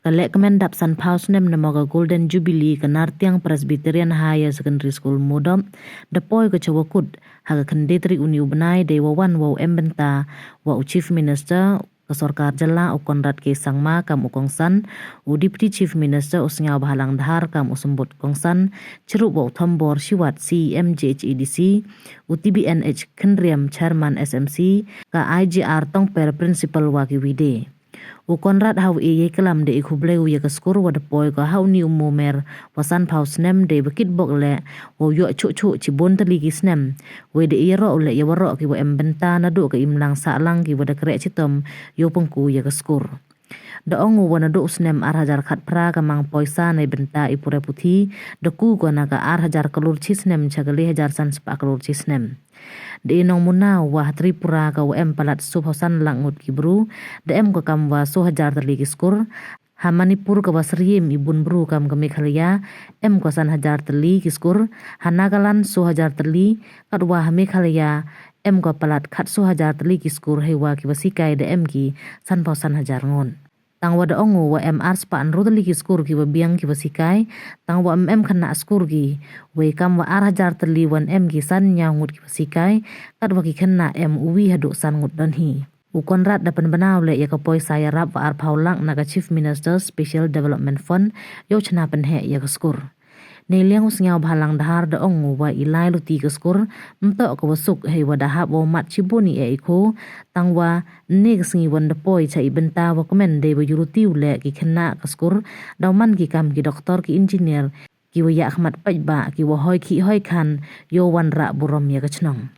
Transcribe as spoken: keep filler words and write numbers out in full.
Ka lehkmen dap sanphaw snem namo ka Golden Jubilee ka Nartiang Presbyterian Higher Secondary School Moodop, da poi ka cha wa kut ha ka khyndai tarik uni u bnai, dei wa wan wow em bynta wa u Chief Minister ka sorkar jylla u Conrad K Sangma kam u kongsan, u Deputy Chief Minister u Sniawbhalang Dhar kam u symbut kongsan, chirup wa u Thombor Shiwat, C E M J H A D C, u T B N H Khynriam, Chairman S M C, ka I G R Tongper, Principal wa ki wi de. U Conrad ha u e yei klam da e khublei u ya ka skur wa da poi ka ha uni u momer wa sanphaw snem, dei wa kitbok leh wow yoh chuh chuh chibun tylli ki snem. Wei da e yaroh u leh ya waroh ki wa em bynta naduh ka imlang sahlang ki wa da kreh chitom yow pynku ya ka skur. Da ong u wa naduh u snem ar hajar khatphra ka mang poisa nei bynta i pure puthi da ku ko na ka ar hajar klur chi snem cha ka le hajar san spah klur chi snem. Da e nongmuna u wa ha Tripura ka wa em palat sophaw san lak ngut ki bru, da em ko kam wa soo hajar tylli ki skur. Ha Manipur ka wa syriem i bun bru kam ka Meghalaya, em ko san hajar tylli ki skur. Ha Nagaland soo hajar tylli, kat wa ha Meghalaya em ko palat khatsoo hajar tylli ki skur, hei wa ki wa sikai da em ki sanphaw san hajar ngut. Tang wa da ong u wa em ar spah ynru tylli ki skur ki wa biang ki wa sikai, tang wa em em khynnah skur ki. Wei kam wa ar hajar tylli wan em ki san ynñiaw ngut ki wa sikai, kat wa ki khynnah em u wi haduh san ngut don hi. U Conrad da pynbna u leh ya ka poisa yarap wa arphaw lak na ka Chief Minister Special Development Fund yow chna pynheh ya ka skur. Nei liang u Sniawbhalang Dhar da ong u wa i lai luti ka skur ym toh ka wa suk, hei wa da hap wow mat chibun i e i kho. Tang wa ne ka sngi wan da poi cha i bynta wa kmen, dei wa yoh luti u leh ki khynnah ka skur daw man ki kam ki doktor, ki engineer, ki wa yakhmat paidbah, ki wa hoi khih hoi khan yow wanrah burom ya ka chnong.